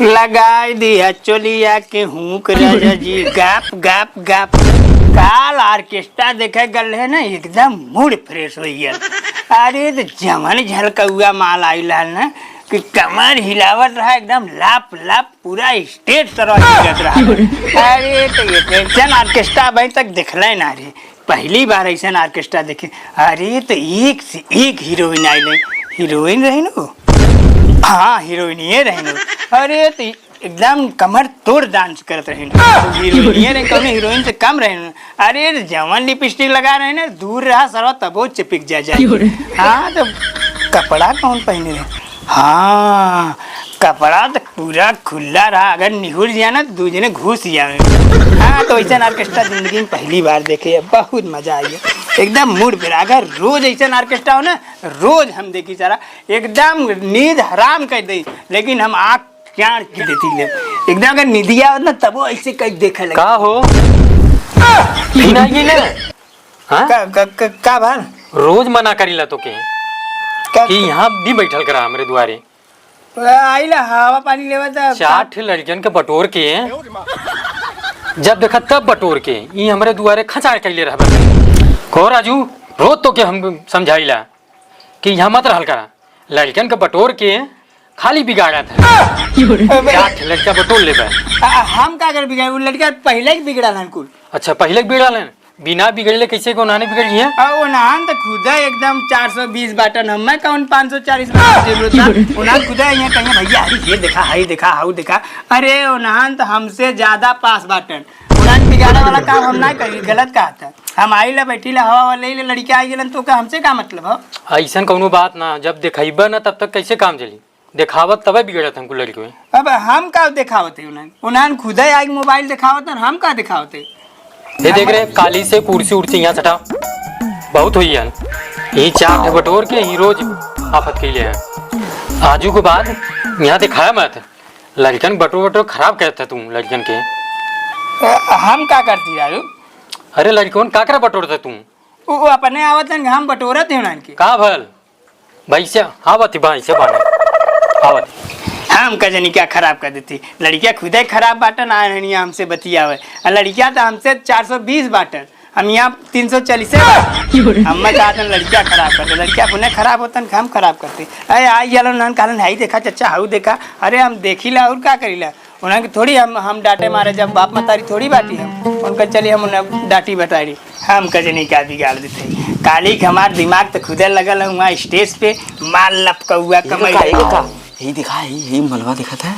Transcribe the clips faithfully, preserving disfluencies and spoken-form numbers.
लगाई दिया चोलिया के हुक राजा जी, गाप, गाप, गाप। काल orchestra देखे गल है ना, एकदम mood fresh हो गया। अरे, तो जवन झलकौआ माल आइल है ना, कि कमर हिलावत रहा, एकदम लाप, लाप, पूरा stage तरह हिलत रहा। अरे, तो ये tension orchestra अबहीं तक देखले ना रे। पहली बार ऐसन orchestra देखे। अरे, तो एक से एक heroine आइल है। Heroine रही न वो? हाँ, heroine ये रही न। अरे, तो एकदम कमर तोड़ dance करत रही न। Heroine ये रही, कौनो heroine से कम रही न। अरे, जवन lipstick लगा रहे न, दूर रहा सरवा, तबो चिपक जा जाए। हाँ, तो कपड़ा कौन पहने रहे? हाँ, कपड़ा तो पूरा खुला रहा, अगर निहुर जिया ना, तो दू जने घुस जावे। हाँ, तो ऐसन orchestra जिंदगी में पहली बार देखे है, बहुत मजा आई है, एकदम mood पे। अगर रोज ऐसन orchestra हो ना, रोज हम देखी सारा, एकदम नींद हराम कर दे, लेकिन हम आँख चार की देती ले, एकदम अगर निदिया हो ना, तबो ऐसे कहीं देखे लगे। का हो? फिर आई गई ना? हाँ? का, का, का, का भाल? रोज मना करीला तोके का? कि यहाँ भी बैठल करा हमरे दुआरे। आइला हवा पानी लेवा त चार ठे लड़कियन के बटोर के, जब देखा तब बटोर के, ई हमरे दुआरे खचार कैले रहबे। कहो राजू, रोज तोके हम समझाइला कि यहाँ मत रहल करा, लड़कियन के बटोर के खाली बिगाड़त है। अबे। चार ठे लड़का बटोर लेबे। आ, हम का कर बिगाड़, उ लड़का पहले ही बिगड़ल हन कुल। अच्छा, पहले ही बिगड़ल हन? बिना बिगड़ले कैसे को नाने बिगड़ लिए? आ, ओनहान त खुदा एकदम चार सौ बीस बाटन, हमें कौन पाँच सौ चालीस बाटन जरूरत बा? ओनहान खुदा यहाँ कहीं, "भैया, अरे ये देखा, हाई देखा, हाउ देखा।" अरे, ओनहान त हमसे ज्यादा पास बाटन। ओनहान बिगाड़े वाला काम हम ना करी, गलत कहा था। हम आइला, बैठीला, हवा वाला ले, ले, लड़के आई गेलन, तो का हमसे का मतलब हो? ऐसन कौनो बात ना, जब देखइबा ना, तब तक कैसे काम चली? देखावत तबे बिगड़त हमको लड़के। अब हम का देखावत है उन्हें? उन्हें खुदे आई मोबाइल देखावत है, हम का देखावत है? ये देख रहे, काली से कुर्सी उर्सी यहाँ सटा, बहुत हुई है। यही चार ठे बटोर के ही रोज आफत कैले हैं। आजू के बाद यहाँ दिखाया मत, लड़कन बटोर बटोर खराब करत है तू लड़कन के। अ, हम का करती राजू? अरे लड़कन का कर बटोरत है तू? वो, वो अपने आवत हैं, हम बटोरत हैं उन्हन के। का भल? भैंसिया, आवत ही भैंसिया बाने। आवत ही। हम का जनी क्या खराब कर देती? लड़किया खुदे खराब बाटन, आए हैं यहाँ हमसे बतियावे। आ लड़किया तो हमसे चार सौ बीस बाटन, हम यहाँ तीन सौ चालीस है। हम मैं चाहते हैं लड़किया खराब कर दे, लड़किया अपने खराब होतन, हम खराब करते। अरे आई जालन उन्हन कहलन, "हाई देखा चच्चा, हाउ देखा।" अरे हम देखी ला और का करी ला? उन्हन के थोड़ी हम, हम डांटे मारे, जब बाप मतारी थोड़ी बाटी हम। उनका चली हम उन्हें डांटी बताड़ी। हम कजनी का बिगाड़ देते। काली के हमार दिमाग तो खुदे लगल है वहाँ स्टेज पे, माल लपकौआ ये कमई का, ये रहा। का? यही दिखा, यही, यही मलवा दिखत है।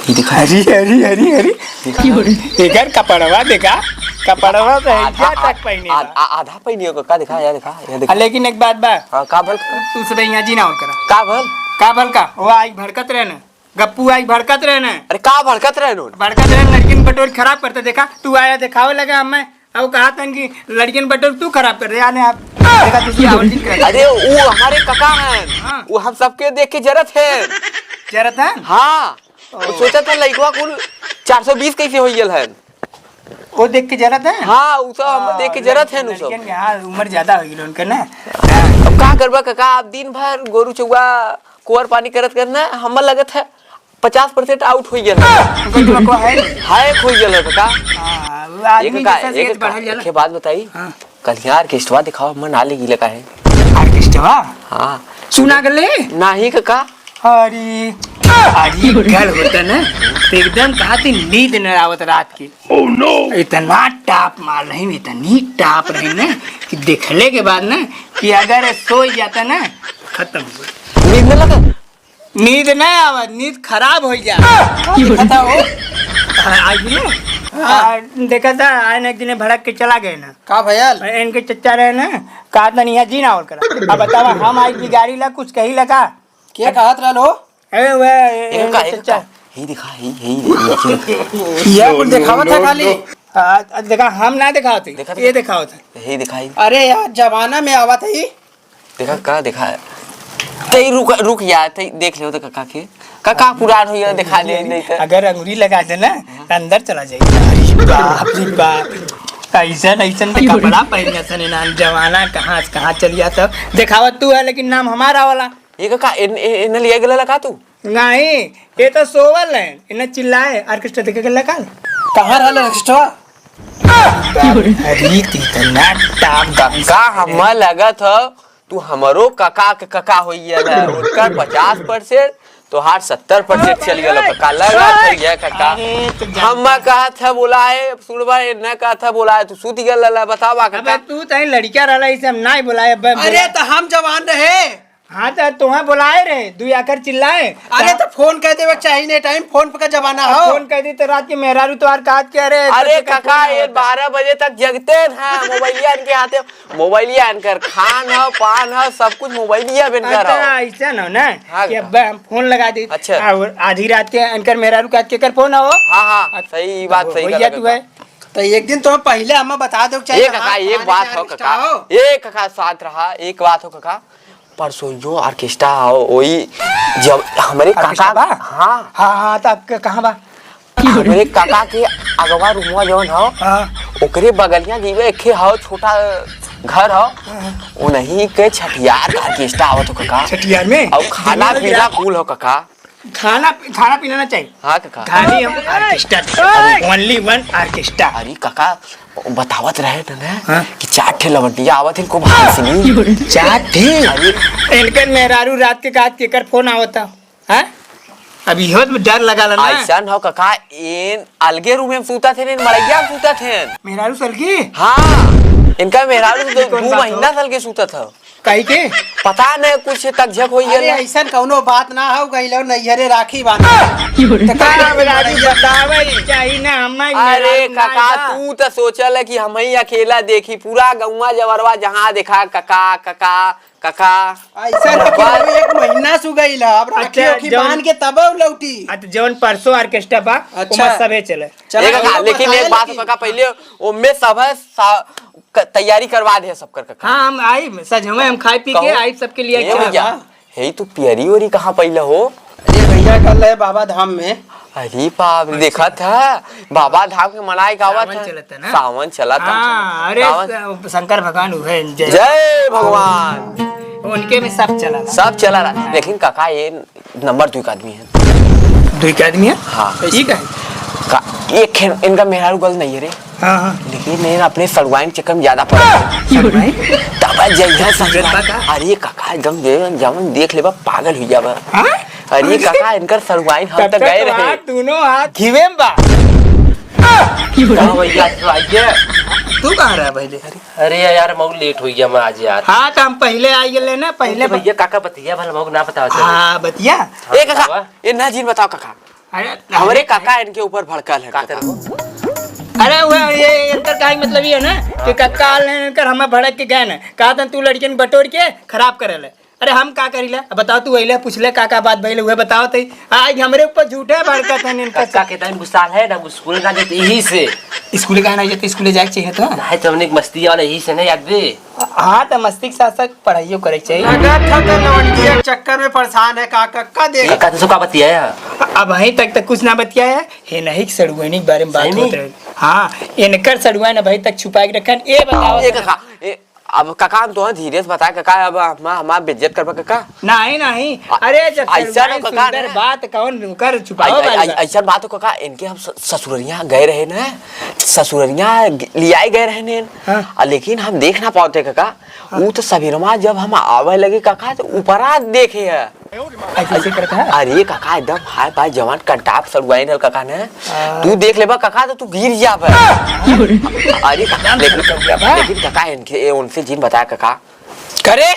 ये दिखा। अरे, अरे, अरे, अरे। दिखा। एकर कपड़वा देखा, कपड़वा तो है, आधा, क्या तक पहने आ-, बा? आ-, आधा पहनियो को, का दिखा, या दिखा, या दिखा। आ, लेकिन एक बात बा। हाँ, का भल? तू सब यहाँ जी ना और करा। का भल? का भल का? वो आई भड़कत रहे ना। गप्पू आई भड़कत रहे न। अरे का भड़कत रहे न? भड़कत रहे न, लड़किन बटोर खराब करते देखा, तू आया देखावे लगा हमें। अब कहा तन कि लड़किन बटोर तू खराब कर रहे, आने आप देखा दूसरी आवल ठीक कर। अरे वो हमारे काका हैं, हाँ। वो हम सबके देख के जरत हैं। जरत हैं? हाँ। ओ। वो सोचा था लड़कवा कुल चार सौ बीस कैसे हो गल है। वो देख के जरत है? हाँ, वो सब हम हाँ, देख के जरत है, उ सब। लड़कियन के, हाँ, उम्र ज्यादा हो गई उनके ना। अब का करबा काका, आप दिन भर गोरू चौवा कोर पानी करत करत ना, हमर लगत है पचास percent out हो गया है। उनका दिमाग को है नहीं। Hack हो गया है काका। हाँ, वो आदमी एक का, जैसे एक age का, बढ़ल जाला। एक बात बताई, हाँ। कल यहाँ orchestra दिखाओ, मन आले गीले का है। Orchestra? हाँ। सुना गले? नाही काका। अरे, अरे, गल होता ना, तो एकदम कहा थी नींद न आवत रात की। Oh no! इतना top माल रही, इतनी top रही ना, कि देखले के बाद ना, कि अगर सोई जाता ना, खत्म हो। नींद न लगा? नींद ना आवा, नींद खराब हो जा। पता हो? हाँ, आई ना? हाँ, देखा था, आए ना, एक दिन भड़क के चला गए ना। का भयल? इनके चच्चा रहे ना, कहा था नहीं, जी ना और करा। अब बतावा, हम आई बिगाड़ी ला, कुछ कही लगा। के कहत रहल हो? ए, वे, ए, इनका, इनके इनका। चच्चा। ही दिखा, ही, ही, ही, ही। ये कुल दिखावत है खाली। आ, देखा, हम ना दिखावत है, देखा, ये देखा। दिखावत है। ही दिखाई। अरे यार, जमाना में आवत है। देखा, का दिखा है? तई रुक, रुक यार, तई देख ले तो काका के। काका पुरान हो गया, दिखा दे, नहीं तो। अगर अंगुरी लगा दे ना, तो अंदर चला जाए। अरे बाप रे बाप। ऐसन, ऐसन तो कपड़ा पहन के सने ना, जमाना कहाँ से कहाँ चल गया। तो दिखावत तू है, लेकिन नाम हमारा वाला। ये काका, इन, इन, इन लिया गला लगा तू? नहीं, ये तो सोवल है, इन्हें चिल्लाए, orchestra देखे के लगा। कहाँ रहल orchestra? अरे, तीतना टाप कका, हम्मा लगत ह, तू हमरो कका के कका होइया ना, उनकर पचास percent, तोहार सत्तर percent चल गलो कका, लगत है ये कका। अरे, तो हम कहत है बोलाए, सुनबा, ये न कहत है बोलाए, तू सूत गल ला, बतावा अबे कका। तू तहीं लड़किया रहला, इसे हम नाहीं बोलाए, अब अरे, तो हम जवान रहे। हाँ, तो तुहें बोलाए रहे, दुई आकर चिल्लाए। अरे, तो फोन कइ देवे के चाही ने, टाइम फोन पे का जमाना अब हो। फोन कइ दी तो रात के मेहरारू तोहार कहत के, अरे, अरे तो कका, फोन ये होता। बारह बजे तक जगते हैं, मोबाइलिया इनके हाथे, मोबाइलिया इनकर खान हो, पान हो, सब कुछ मोबाइलिया पे इनकर अच्छा, हो। ऐसा न हो ना हाँ, कि कका। अब हम फोन लगा दी अच्छा। और आधी रात के इनकर मेहरारू कहत के कर फोन हो। हाँ, हाँ, अब सही बात, सही भैया कहत तू कका। है। तो एक दिन तो पहिले हमें बता दो, चाहे ए कका, कहाँ, एक कहाँ बात के हो orchestra कका, हो। ए कका, साथ रहा, एक बात हो कका, परसों जो orchestra हो, वही जब हमरे काका orchestra बा? हाँ। हाँ, हाँ, तो आपके कहाँ बा? हमरे काका के अगवा रूमवा जौन हो, हाँ। ओकरे बगलिया जीवे एक हो छोटा घर हो, हाँ। उन्हीं के छठियार का orchestra आवत हो कका। छठियार में? और खाना पीना कुल हो कका। खाना, खाना पीना ना चाहिए। हाँ कका। खाली हम orchestra देखे, only one orchestra। अरे कका, बतावत रहे न, न, हाँ। कि चार ठे लवंडिया आवत हैं, खूब हंसनी। चार ठे? अरे। इनकर मेहरारू रात के कहत केकर फोन आवता, हाँ? अब इहो तो डर लगा ला ना। ऐसा न हो कका, इन अलगे रूम में सूतत हैं, इन मड़ैया में सूतत हैं। मेहरारू सलगी? हाँ, इनका मेहरारू तो दो, कौन दो बात हो? महीना सलगे सूतत हो। काहे के? पता नहीं, कुछ तकझक होई अरे, गेल। ऐसन कौनो बात ना हो, गइलो नैहरे राखी बांधे। तो का अब राजू बतावे के चाही ना, हमार अरे मेहरारू ना कका, आइला। तू तो सोचल है कि हम ही अकेला देखी, पूरा गौवा जवरवा जहाँ देखा कका, कका, कका। ऐसा ना कि बस। अभी एक महीना सु गइल है, अब राखी अच्छा, ओखी जौन बांध के तब लौटी। अच्छा, जौन परसों orchestra बा, अच्छा। ओमा सभे चले। चलो, ए कका, चलो, लेकिन बताए एक बात लेकिन। कका, पहले ओमे सभे सा-, क-, तैयारी करवा दे सब कर कका। हाँ, हम आइब, सजवे हम खाए पी के कहूँ, आइब सबके लिए ए अच्छा। भैया, हे तू पियरी ओरी कहाँ पहले हो? अरे भैया, कल है बाबा धाम में। अरे बाप रे, देखा था, बाबा धाम के मनाए गावा सावन था। चलत है ना? सावन चलत है। हाँ, अरे सावन। स-, शंकर भगवान हुए, जय। जय भगवान। उनके में सब चला ला। सब चला ला। लेकिन कका, ये नंबर दुई का आदमी है। दुई का आदमी है? हाँ। ठीक है। का, एक है, इनका मेहरारू गल नहीं है रे। हाँ, हाँ। लेकिन मैं अपने सड़ुआइन चक्कर में ज्यादा पड़ गया। सड़ुआइन? तब जइहा सड़ुआइन। का? अरे काका, एकदम दे, जवन देख लेबा, पागल हो जाबा। हाँ? अरे काका, इनकर सड़ुआइन हम तब तो तक गए तो रहे। हाथ, दोनों हाथ घिवे में बा। का भैया, तो आइए। तू कहाँ रहा पहले? अरे यार, मऊ लेट हो गया मैं आज यार। हाँ, तो हम पहले आ गए ना, पहले तो भैया, काका बतिया भला मऊ ना बताओ चलो। हाँ, बतिया। हाँ, ए काका, बतावा। ए ना जी, बताओ काका। अरे, हमरे अरे, काका इनके ऊपर भड़कल है, का काका। करूँ? अरे, वो ये, इनकर का मतलब ये है ना कि हाँ। काका आल हैं, इनकर हमें भड़क के गए ना। कहा था, "तू लड़कियन बटोर के खराब करे ले।" अरे, हम का करी ले? अब बताओ, तू अइले, पूछ ले, का, का बात भइल, उहे बताओ तई। आज हमरे ऊपर झूठे भड़कत हैं इनका। काका के टाइम गुस्सा है ना, स्कूल ना जाते यही से। स्कूल का ना जाते, स्कूल जाए के चाहिए तो। नहीं तो हमने एक मस्ती वाला यही से ना याद दे। हाँ, तो मस्ती के साथ साथ पढ़ाइयो करे के चाहिए। लगा था तो लौंडिया के चक्कर में परेशान है, का, का, का देख। काका, तू का बतियाया? अब वहीं तक तो कुछ ना बतियाया है, हे नहीं कि सड़ुआइनी के बारे में बात सही होत नहीं? रहे। हाँ, इनकर सड़ुआइन अभी तक छुपा के रखन। ए बताओ। ए काका, ए, अब काका हम तो धीरे से बताए काका, अब हम, हमार बेइज्जत करबा काका। नहीं, नहीं। आ, अरे, जब ऐसा सड़ुआइन ना काका सुंदर ना। बात कौन उनकर छुपावे आई, आई, वाली आई, बा? ऐसा बात हो काका, इनके हम स-, ससुररिया गए रहे ना, ससुररिया ग-, लियाए गए रहे ने। हाँ। आ, लेकिन हम देख ना पावते काका, हाँ। ऊ तो सवेरमा जब हम आवे लगे काका, तो ऊपरा देखे है। ऐसे, ऐसे करता है? अरे काका, एकदम हाय भाई जवान कंटाप सड़ुआइन हल काका ने। हाँ। तू देख लेबा काका, तो तू गिर जाबे। अरे काका, एकदम लेकिन, सड़ुआ बा। लेकिन काका, इनके, ए, उनसे जिन बताया काका। करे,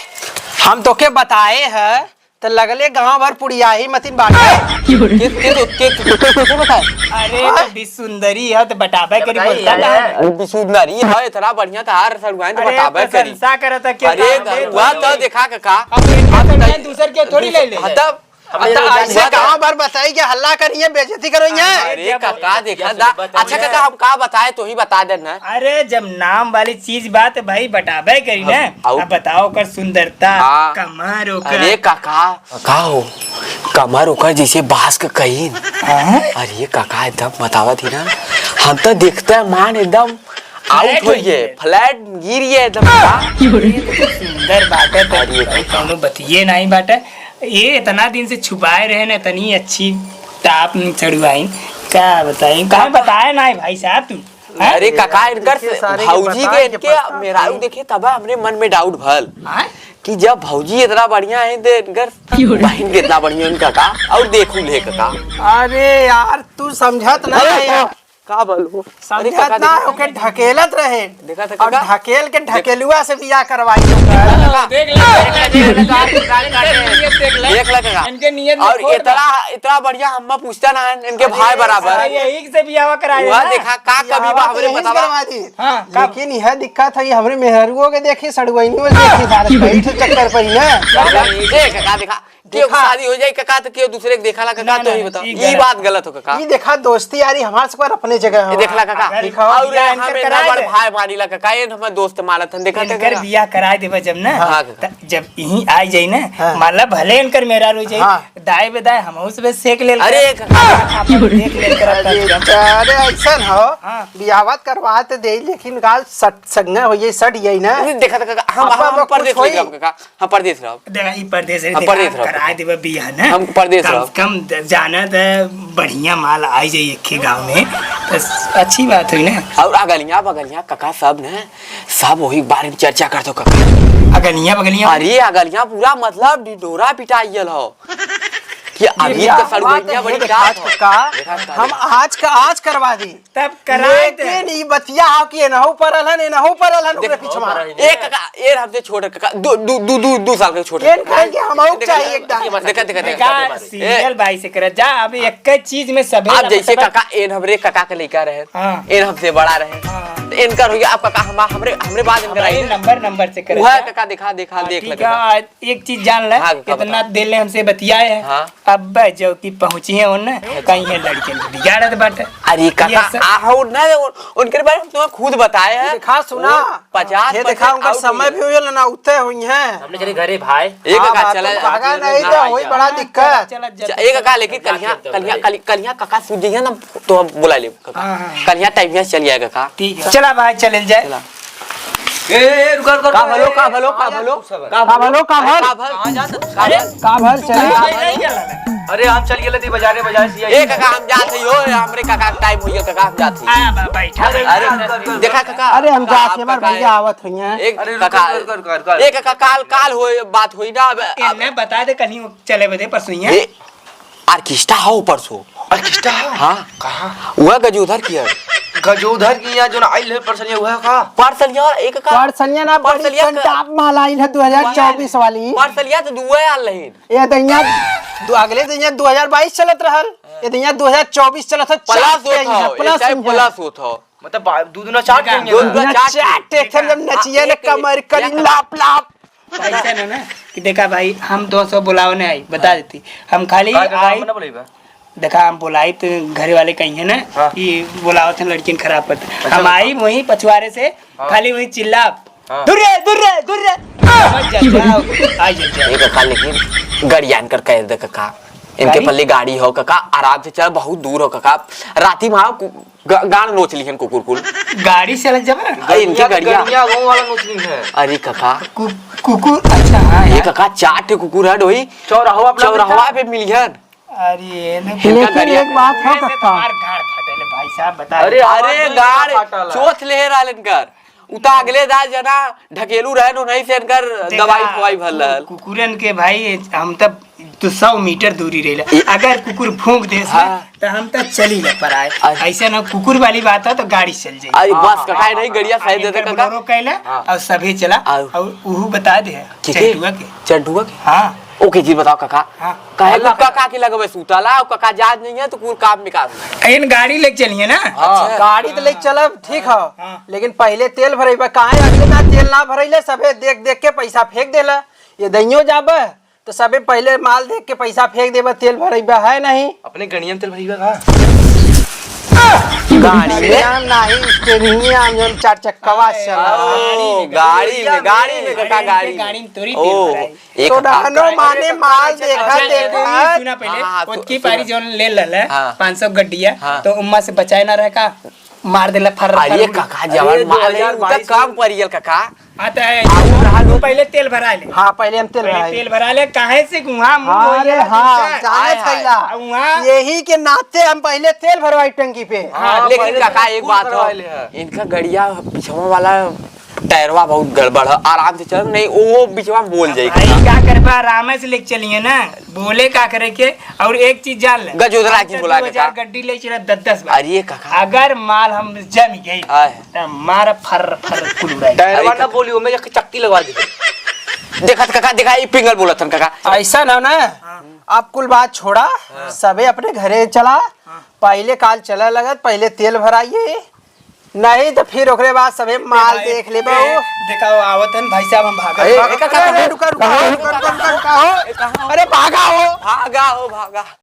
हम तोके बताए है, तो लगले गांव भर पुड़ियाही मतिन बाटे। के, के, के, के, के, के बताए? अरे, हाँ? तो भी सुंदरी है, तो बताबे करी, बताइए, बोलता यार। था। अरे, भी सुंदरी है, इतना बढ़िया था, हर सड़ुआइन तो अरे, बताबे करी। प्रशंसा करत है, क्यों अरे, बताबे गरुआ करी? तो देखा काका। अब इनका अब सड़ुआइन तई-, दूसर के थोड़ी ले ले। हाँ, तब अब तो ऐसे गांव भर बताई के हल्ला करिए, बेइज्जती करो यहाँ। अरे जब काका, देखा ये ना। सुबह अच्छा बताइए। काका, हम का बताए, तो ही बता देना। अरे, जब नाम वाली चीज बात भाई बताबे करी ना। अब, अब बताओ ओकर सुंदरता, हाँ। कमर ओकर। अरे काका, का हो, कमर ओकर जैसे बांस के कईन। हाँ? अरे काका, एकदम बतावत ही ना, हम तो देखते हैं मान एकदम out flat होइए, होइए। Flat गिरिए एकदम। अरे, तो सुंदर बाटे, तो अरे भाई, काका। कौनो बतिये नहीं बाटे। ये इतना दिन से छुपाए रहे ना, इतनी अच्छी टाप चढ़ुआइन, का बताई, काहे बताए ना है भाई साहब तू? हैं? अरे काका, इनकर देखिए, सारे के भौजी के बताए के इनके पता मेहरारू नहीं। देखे तब हमरे मन में डाउट भल हैं? कि जब भौजी इतना बढ़िया है तो इनकर बहन कितना बढ़िया है इनका का, और देखू ले काका। अरे यार, तू समझत ना अरे है यार। का बोलू? अरे समझत काका, ना, देखा ओके ढकेलत रहे। देखा था और काका? ढकेल के ढकेलुआ से बियाह करवाई। देख ले, देख ले, देख ले, देख ले, देख ले, देख ले, देख ले। देख ले काका। इनके नियत में और खोट इतना, बा। इतना बढ़िया हम पूछता ना है, इनके अरे, भाई बराबर। अरे, यही से बियाह कराए वह ना। देखा का कमी बा बियाह तो हमरे यही से बतावा। करवा दी। हाँ, का लेकिन यह दिक्कत है कि हमरे मेहरुओ के देखी, सड़ुआइनी में देखी, सारे बैठ चक्कर पर ही ना। देख का देखा, केहू देखा। शादी हो जाई काका, तो केहू दूसरे के देखाला काका, ना, तो ना, ही ना, बताओ। ई ई गलत बात है। गलत हो काका। ई देखा, दोस्ती यारी हमार से पर अपने जगह ये हो। देखला काका। अगर देखा। और बियाह हम इनकर इनका कराए बड़ दे। भाई मानीला काका, ये हमार दोस्त मानत हन, देखा था इनकर काका। बियाह कराए देबे जब ना, हाँ, काका। त जब यहीं आ जाई ना, हाँ। मतलब भले इनकर मेहरारू हो जाई, हाँ। दाएं बे दाएं हमहू से सेक लेल अरे कर। काका। आप देख लेल कर, अरे, कम से कम। अरे, ऐसा न हो, हाँ। बियाहवा करवा तो दे, लेकिन गाल सट, संगा हो जाई, सट जाई ना। नहीं, देखा था काका, हम, आपा हम, हम में परदेश कुछ होई। लेके हम काका। हम परदेश रहब। देखा, ई परदेश है, हम देखा, परदेश रहब। कराए देबे बियाह ना। हम परदेश कम रहब। से कम द-, जाना त बढ़िया माल आई जाई एक ही गाँव में, त अच्छी बात हुई ना। और अगलियाँ बगलियाँ काका सब ने, सब वही बारे में चर्चा करत हो काका। अगलियाँ बगलियाँ? अरे अगलियाँ पूरा मतलब ढिढोरा पिटाइल हो कि अभी ये तो बात सड़ुआइया है, बड़ी देखा का तो हो। का, देखा तो हम का। आज का आज करवा दी। तब कराए दे। लेकिन ई बतिया हो कि एनहू परल हन, एनहू परल हन, ओकरे देख, पिछवा। एक काका, ए हमसे छोट काका, दू, दू, दू, दू, दू साल के छोट एन काका। कहें कि हमहू देख, चाहिए देख, एकदम। देख, देख, देख, देखा, देख, देख। सीरियल भाई से करे, जा, अब एक चीज में सभे अब ना जैसे बता। काका, एन हमरे काका के लइका रहे, हाँ। एन हमसे बड़ा रहे। हाँ। तो एनकर हो गया, अब काका हम, हमरे, हमरे बाद एनकर आई। नंबर, नंबर से करे, वह जा। काका देखा, देखा, हाँ, देख ठीक लगे। है, एक चीज जान ले, हाँ, काका, इतना बता। दिन ले हमसे बतियाए हैं। हाँ। अब जो कि पहुँची है उन, कहीं है लड़के में बिगाड़त बाटे। अरे काका, ये सब आहो ना, उन-, उनके बारे में तुम्हें खुद बताए हैं। देखा, सुना। वो पचास ये देखा, percent उनका out समय हुई भी हुई है ना, उतरे हुई हैं। हमने चली घरे भाई। एक हाँ, का बात चला तो भागा नहीं तो वही बड़ा दिक्कत। चला, चला, एक का लेकिन कलिया, कलिया, कलिया काका सूझ जाइए ना, तो हम बुला ले काका। हाँ, हाँ, हाँ। कलिया टाइम से चल जाएगा काका। ठीक है। चला भाई, चले जाए। चला। ए, ए, रुका, रुका, का रुका, भलो, ए, का भलो, का भलो, का भलो, का भल? का भल? कहाँ जात हस? अरे, का भल? चली। अरे, हम चल गेले ती बाजारे, बाजार से ए, आई। काका, हम जात हई हो, हमरे काका टाइम होइए, काका, हम जात हई। हाँ, बा-, बैठा, अरे, बैठा। अरे, देखा, काका, अरे, हम जात हई, हमार भैया आवत होइहैं। एक अरे, रुका, काका, रुका, रुका, रुका। ए, काका, काल, काल होए, बात होई ना, अब, अब इन्हें बता दे, कहीं चले बदे परसों ही है। ए, ऑर्केस्ट्रा हो परसों। ऑर्केस्ट्रा हो? हाँ। कहाँ? वह गजोधर की है। गजोधर की यहाँ जो ना आइल है परसलिया, वह का? परसलिया एक का? परसलिया ना, बड़ी परसलिया का कंटाप माल आइल है दो हज़ार चउबीस वाली। परसलिया तो दुए आल रही। ये दैया दो, अगले दैया दो हज़ार बाईस चलत रहल। ये दैया दो हज़ार चउबीस चलत है, प्लस चार होत के हो, यहाँ, प्लस इस टाइम यहाँ। प्लस होत हो। मतलब बा-, दू दूना चार देखा, के दू दूना ना चार चार के। के, जब नचिए हाँ, ना एक, कमर एक, करी एक लाप लाप। ऐसा ना ना कि देखा भाई, हम दो सौ बुलावने आई, बता हाँ। देती। हम खाली का, का, आई, हम ना बोलइबा? देखा, हम बुलाई तो घरे वाले कहीं है ना हाँ। कि बुलावत हैं लड़किन खराब करते। अच्छा, हम बताओ। आई वहीं पछुआरे से, हाँ। खाली वहीं चिल्ला, हाँ। "दूर रे, दूर रे, दूर रे।" समझ जा, जाओ, आ जा, जाओ। ये तो खा, लेकिन गड़ियान कर कह दे काका। इनके गाड़ी? पल्ली गाड़ी हो काका, आराम से चल, बहुत दूर हो काका। राती में आओ, कु-, ग-, गाड़ नोच लिहन कुकुर कुल। गाड़ी से अलग जाबा? अरे, इनके गड़िया, गड़िया। गड़िया गाँव वाला नोच लिहन। अरे काका। कु-, कुकुर, अच्छा, हाँ ये यार। काका, चार ठे कुकुर है डोही। चौराहवा पे चौराहवा मिलता। पे मिलिहन। अरे, ये नहीं। इनका लेकिन गड़िया एक पे। बात हो ये से सकता। तुम्हार गाड़ फटेले भाई साहब, बता अरे, दे। अरे, आवाज नहीं गाड़ फाटल है। चोथ ले रहल इनकर। उ त अगले दाल जना ढकेलू रहे, उन्हीं से इनकर देखा, दवाई फवाई भल रहल। कुकुरन के भाई, हम तब तो सौ मीटर दूरी रहेला। ए- अगर कुकुर भूंक देस ना, हाँ। तो हम तो चली ले पर आए। अच्छा। ऐसे ना कुकुर वाली बात है तो गाड़ी चल जाई। अरे हाँ, बस हाँ, काका, हाँ, नहीं, हाँ, गड़िया हाँ, सही दे दे इनकर काका। बोलेरो कैला हाँ। और सभे चला और और उहू बता दे के के? चंटुआ के। चंटुआ के? हाँ। ओके जी, बताओ काका। हाँ। काहे अल्लाह को काका के लगवे सूतला, और काका जात नहीं है तो कुल काम निकाल। इन गाड़ी ले चलिए ना। हाँ। अच्छा। गाड़ी तो ले चलब, ठीक है। हाँ। लेकिन पहले तेल भरेबा, काहे अगले ना तेल ना भरैले, सभे देख देख के पैसा फेंक देला। ये दइयो जाबे तो सभे पहले माल देख के पैसा फेंक देबा, तेल भरेबा है नहीं। अपने गड़िया में तेल भरेबा का? गाड़ी में? गड़िया में नहीं, स्टेरिंग में हम जौन चार चक्कवा से चला। ओ, गाड़ी में, गाड़ी में, काका, अरे, गाड़ी में। गाड़ी में तोरी तेल ओ, भराई। एक तो हाथ डहनो माने माल देखा, अच्छा, देखा। सुना पहले, हाँ, हाँ, ओतकी सु-, पारी सुना। जौन ले लल है, हाँ। पाँच सौ गड्डिया, हाँ। तो उम्मा से बचाए ना रहे का? मार देला फर, अरे फर। काका, जवान अरे, मार ले, दो हज़ार बाईस उनका काम परियल काका। हाँ, तो है। आऊ रहा लो। पहले तेल भरा ले। हाँ, पहले हम तेल पहले भराए। तेल भरा ले, काहे से वहाँ मुंह हाँ, धोइए अरे ना हाँ, तुमसे। जाने हाय, हाय। थैला। अब वहाँ यही के नाते हम पहले तेल भरवाई टंकी पे। हाँ, हाँ, लेकिन पहले काका, तो एक फुल बात हो, भरवा ले है। इनका गड़िया पिछवा वाला टायरवा बहुत गड़बड़ है, आराम से चल, नहीं वो बिचवा में बोल जाई भाई, काका। का करबा, आराम से लेके चलिए ना, बोले का करे के। और एक चीज जान ले, गजोधरा जी बोला के दो हज़ार का? गड्डी ले चला दस दस बार। अरे काका। अगर माल हम जम गई, आय। त मार फर फर कुल उड़ाई। टायरवा अरे ना बोली, ओमे एक चक्की लगवा दे। देखा त काका, देखा, ई पिंगल बोलत हन काका। ऐसा ना, ना, हाँ। आप कुल बात छोड़ा, हाँ। सबे अपने घरे चला। हाँ। पहले काल चला लगत, पहले तेल भराइए, नहीं तो फिर ओकरे बाद सबे माल भाई, देख ले ए, बहू। देखा, आवत हन भाई साहब, हम भागत अरे, हन। ए, काका, अरे, रुका, रुका, रुका, रुका, रुका, रुका, रुका, हो। ए, कहाँ हो? अरे, भागा हो। भागा हो, भागा।